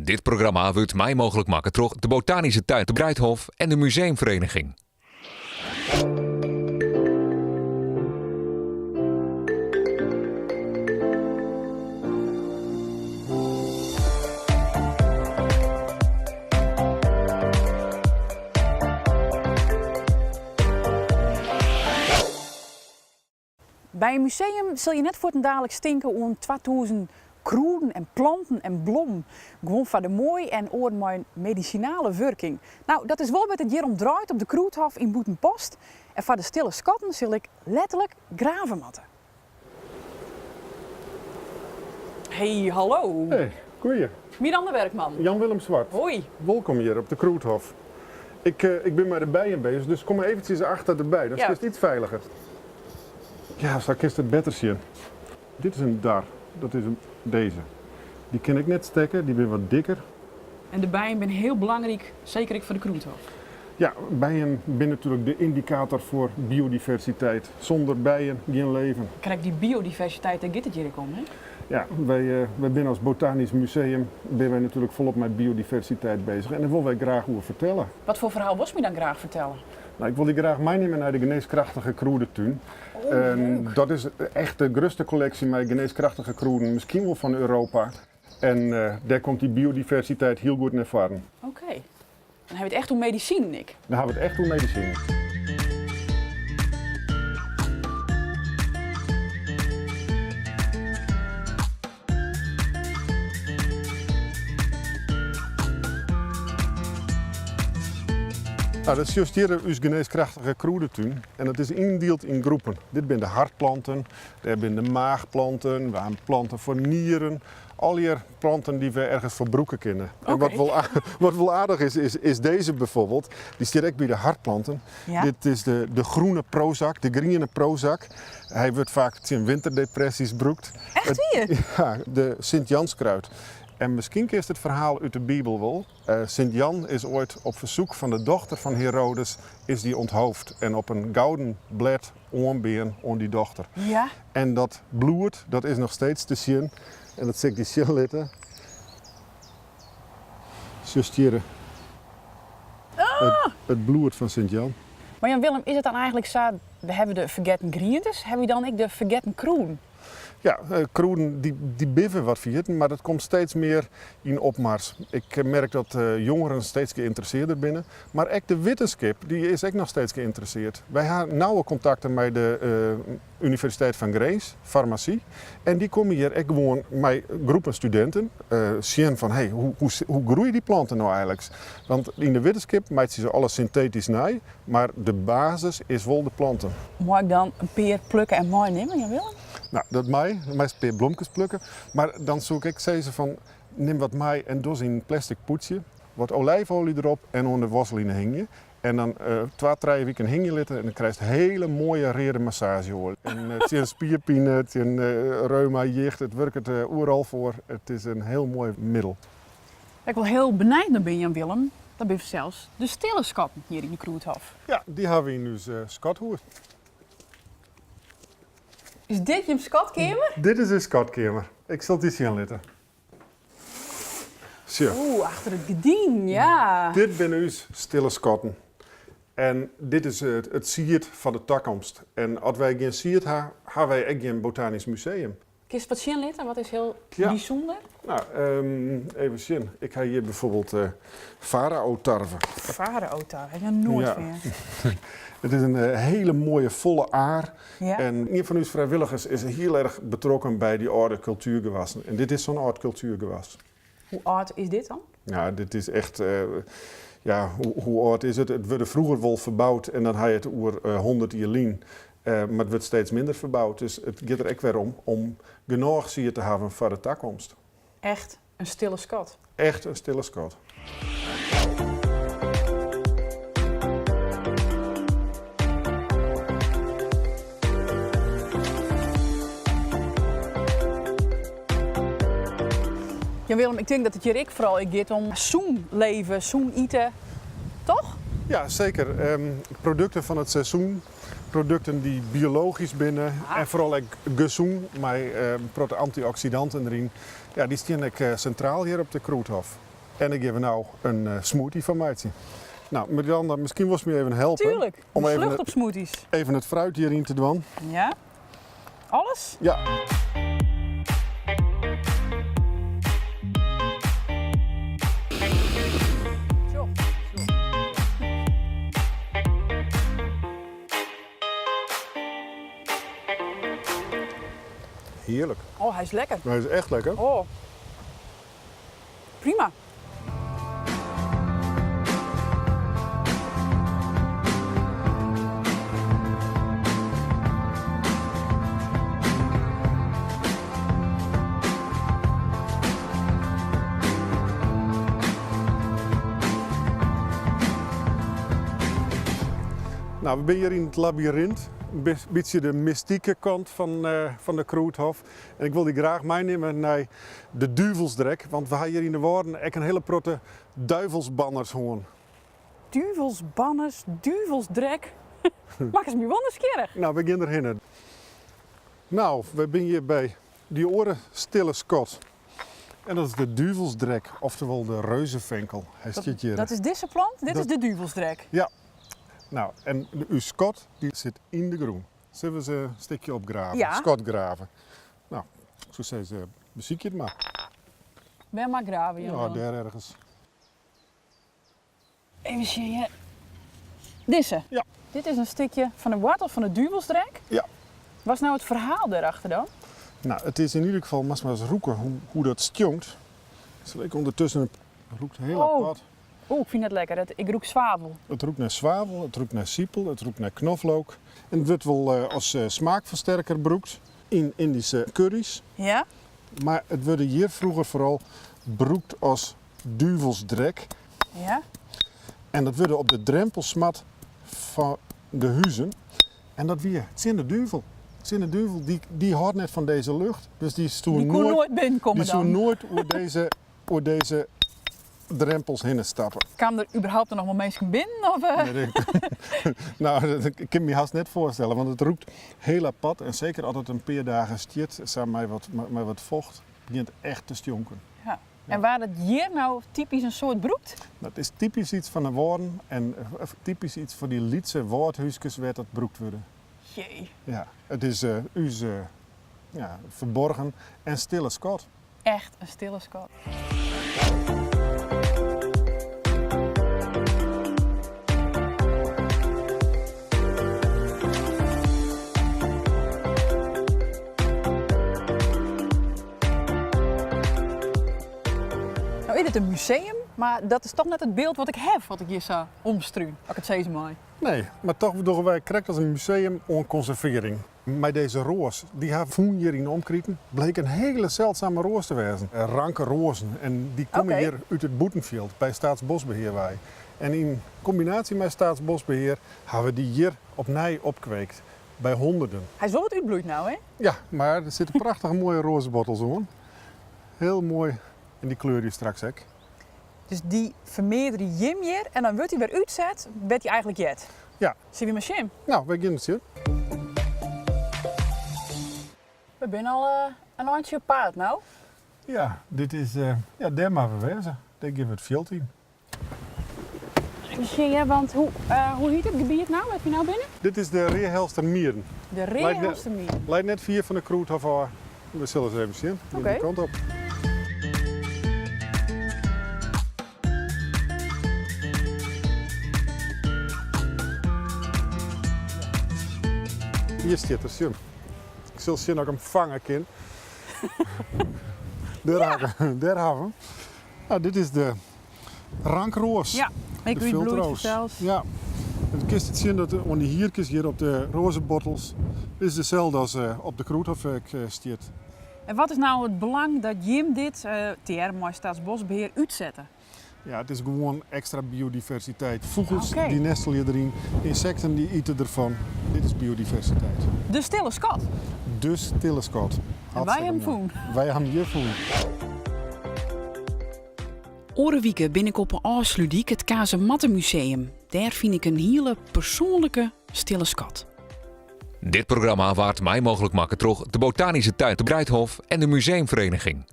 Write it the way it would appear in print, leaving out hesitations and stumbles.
Dit programma wurdt mei mooglik makke troch de Botanische Tuin De Greidhof en de Museumvereniging. By in museum sil je net fuortendaliks tinke oan 2000 krûden en planten en blommen. Guon foar de moai en oaren mei in medisinale wurking. No, dat is wol wêr't it hjir om draait op de Krûdhof yn Bûtenpost. En foar de stille skatten sil ik letterlik grave moatte. Hey, hallo. Hey, goeie. Miranda Werkman. Jan Willem Zwart. Hoi. Wolkom hjir op de Krûdhof. Ik, ik bin mei de bijen bezich, dus kom eventsjes achter de bij, dan Ja. is it feiliger. Ja, sa kinst it better sjen. Dit is in dar, dat is dizze. Dy kin ik net stekke, dy binne wat dikker. En de bijen binne hiel belangryk, seker ek foar de Krûdhof. Ja, bijen binne natuerlik de yndikator foar biodiversiteit. Sûnder bijen gjin leven. Krekt dy biodiversiteit, dêr giet it hjir ek om, hè? Ja, wy, wy binne as Botanysk Museum binne wy natuerlik folop mei biodiversiteit bezich en dêr wolle wy graach oer fertelle. Wat foar ferhaal wolst my dan graach fertelle? No, ik wol dy graach meinimme nei de genêskrachtige krûdetún. Oh, leuk. Dat is echt de grutste kolleksje mei genêskrachtige krûden, miskien wol fan Europa. En dêr komt dy biodiversiteit hiel goed nei foaren. Oké. Dan hawwe we it echt oer medisinen ek. Dan hawwe we it echt oer medisinen. Nou, dat sjochst hjir ús genêskrachtige krûdetún en dat is yndield yn groepen. Dit binne de hartplanten, dêr binne de maachplanten, we hawwe planten foar nieren. Allegear planten dy't we ergens foar brûke kinne. En wat wol, wat wol aardich is, is, is dizze bijvoorbeeld. Dy stiet ek by de hartplanten. Ja. Dit is de, de groene Prozac, de griene Prozac. Hy wurdt faak tsjin winterdepressys brûkt. Echt wier? Ja, de Sint-Janskruid. En miskien kinst it ferhaal út de Bibel wol. Sint-Jan is oait op fersoek fan de dochter fan Herodes is dy onthoofd en op in gouden blêd oanbean oan dy dochter. Ja. En dat bloed, dat is noch steeds te sjen. En dat sil ik dy sjen litte. Sjochst hjir Ah! it bloed fan Sint-Jan. Mar Jan Willem, is it dan eigentlik sa, we hawwe de fergetten grientes, hawwe wy dan ek de fergetten krûden? Ja, krûden dy binne wat ferjitten, mar dat komt steeds mear yn opmars. Ik merk dat jongeren steeds geïnteressearder binne, mar ek de wittenskip dy is ek noch steeds geïnteresseard. Wy ha nauwe kontakten mei de Universiteit fan Grins, farmasy, en dy komme hjir ek gewoan mei groepen studinten sjen fan hey, hoe groeie dy planten no eigenliks? Want yn de wittenskip meitsje se alles syntetysk nei, Mar de basis is wol de planten. Mei ik dan in pear plukke en meinimme, Jan Willem? No, dat mei. Dan meist in pear blomkes plukke. Mar dan soe ik ek sizze fan nim wat mei en doch se yn in plastic pûdsje. Wat olijfolie derop en oan de waskline hingje. En dan twa, trije wiken hingje litte en dan krijst hele moaie reade massaazjeoalje. En tsjin spierpine, tsjin reuma, jicht, it wurket oeral foar. It is in hiel moai middel. Wêr't ik wol hiel benijd nei bin, Jan Willem, dat binne fansels de stille skatten hjir yn de Krûdhof. Ja, dy hawwe we yn ús skathûs. Is dit jim skatkeamer? Dit is ús skatkeamer. Ik sil it dy sjen litte. Sjoch. Oeh, achter it gerdyn, ja. Dit binne ús stille skatten. En dit is it sied foar de takomst. En as wy gjin sied ha, ha wy ek gjin botanysk museum. Kinst wat sjen litte? Wat is hiel bysûnder? No, even sjen. Ik ha hjir bijvoorbeeld farao-tarwe. Farao-tarwe, ha ik noch noait fan heard. It is in hiele moaie folle aar. En ien fan ús frijwilligers is hiel erch betrokken by dy âlde kultuergewassen. En dit is sa'n âld kultuergewas. Hoe âld is dit dan? Ja, dit is echt, ja, hoe âld is it? It wurde froeger wol ferboud en dan ha je it oer 100 jier lyn. Mar it wurdt steeds minder ferboud, dus it giet der ek wer om om genôch sied te hawwen foar de takomst. Echt in stille skat. Echt in stille skat. Jan Willem, ik tink dat it hjir ek foaral ek giet om sûn leve, sûn ite, toch? Ja, seker. Produkten fan it seizoen, produkten dy't biologysk binne en foaral ek gesûn mei in protte antioksidanten deryn. Ja, dy stean ek sintraal hjir op de Krûdhof. En dêr gean we no in smoothie fan meitsjen. No, Miranda, miskien wolst my even helpe. Tuurlijk, Om even, slucht op smoothies. even it fruit hjiryn te dwaan. Ja. Alles? Ja. Tsjoch. Hearlik. Oh, hy is lekker. Hy is echt lekker. Oh. Prima. No, we binne hjir yn it labyrint. In bytsje de mystike kant fan, eh, fan de Krûdhof. En ik wol dy graach meinimme nei de duvelsdrek, want we ha hjir yn de Wâlden ek in hiele protte duivelsbanners hân. Duvelsbanners, duvelsdrek. Makkest my wol nijsgjirrich. No, we gean derhinne. No, we binne hjir by dy oare stille skat. En dat is de duvelsdrek, oftewol de reuzefinkel. Hy stiet hjir. Dat is dizze plant? Dit is de duvelsdrek? Ja. No, en ús skat dy sit yn de grûn. Sille we se in stikje opgrave? Ja. Skatgrave. No, ik soe sizze, besykje it mar. Wêr moat ik grave, Jan? Ja, dêr ergens. Even sjen hjir. Dizze? Ja. Dit is in stikje fan de woartel fan de duvelsdrek. Ja. Wat is no it ferhaal dêrachter dan? No, it is yn ieder gefal, moatst mar ris rûke hoe, hoe dat stjonkt. Sil ik ûndertusken, it rûkt hiel Oh. apart. Oeh, ik fyn dat lekker. Dat, ik rûk swavel. It rûkt nei swavel, it rûkt nei sipel, it rûkt nei knoflook. En it wurdt wol eh, as eh, smaakfersterker brûkt yn Yndyske curry's. Ja? Mar it wurde hjir froeger foaral brûkt as duvelsdrek. Ja? En dat wurde op de drempel smard fan de huzen. En dat wie tsjin de duvel. Tsjin de duvel, dy, dy hâldt net fan dizze lucht. Dus dy soe Dy koe noait, noait binnenkomme dy soe dan. noait oer dizze, oer dizze drempels hinne stappe. Kamen der überhaupt noch wol minsken binnen? Of, eh? Nee, no, dat kin my hast net foarstelle, want it rûkt hiel apart. En seker as it in pear dagen stiet, sa mei wat, mei wat focht, begjint echt te stjonken. Ja. En waard it hjir no typysk in soad brûkt? Dat is typysk yts fan de Wâlden en eh, typysk yts foar dy lytse wâldhúskes wêr't dat brûkt wurde. Jee. Ja, it is uh, ús uh, ja, ferborgen en stille skat. Echt in stille skat. No is it in museum, mar dat is toch net it byld wat ik ha, wat ik hjir sa omstrún, as ik it sizze mei. Nee, mar toch dogge wy krekt as in museum oan konservearring. Mei dizze roas, dy ha fûn hjir yn de omkriten, bleek in hiele seldsame roas te wêzen. Ranke roazen en dy komme Oké. hjir út it bûtenfjild by Staatsbosbeheer wei. En yn kombinaasje mei Staatsbosbeheer ha we dy hjir opnij opkweekt, by honderden. Hy is wol wat útbloeid no, hè? Ja, mar der sitte prachtige moaie roazebottels oan. Hiel moai en dy kleurje straks ek. Dus dy fermearderje jim hjir en dan wurdt hy wer útset wêr't hy eigentlik heart. Ja. Sille we mar sjen? No, wy gean it sjen. We binne al in eintsje op paad no. Ja, dit is, eh, ja, dêr moatte we wêze. Dêr gean we it fjild yn. Even sjen, ja, want hoe, eh, hoe hjit it gebiet no, wêr't we no binne? Dit is de Reahelstermieden. De Reahelstermieden. Leit net fier fan de Krûdhof ôf. We sille ris even sjen. Gean Oké. dy kant op. Hjir stiet er, sjen. Ik sil sjen oft ik him fange kin. Dêr ha ik him. Dêr ha we him. No, dit is de rankroas. Ja, ik De wie bloed viltroos. sels. Ja. En kinst it sjen dat oan dy hierkes hjir op de roazebottels is deselde as eh, op de Krûdhof ek eh, stiet. En wat is no it belang dat jim dit, eh tegearre mei Staatsbosbeheer, útsette? Ja, it is gewoan ekstra biodiversiteit. Fûgels Oké. dy nestelje deryn, ynsekten dy ite derfan. Dit is biodiversiteit. De stille skat. De stille skat. En wy ha him Hartstikke moai. fûn. Wy ha him hjir fûn. Oare wike bin ik op 'e Ofslútdyk it Kazemattemuseum. Dêr fyn ik in hiele persoanlike stille skat. Dit programma waard mei mooglik makke troch de Botanische Tuin te Greidhof en de Museumvereniging.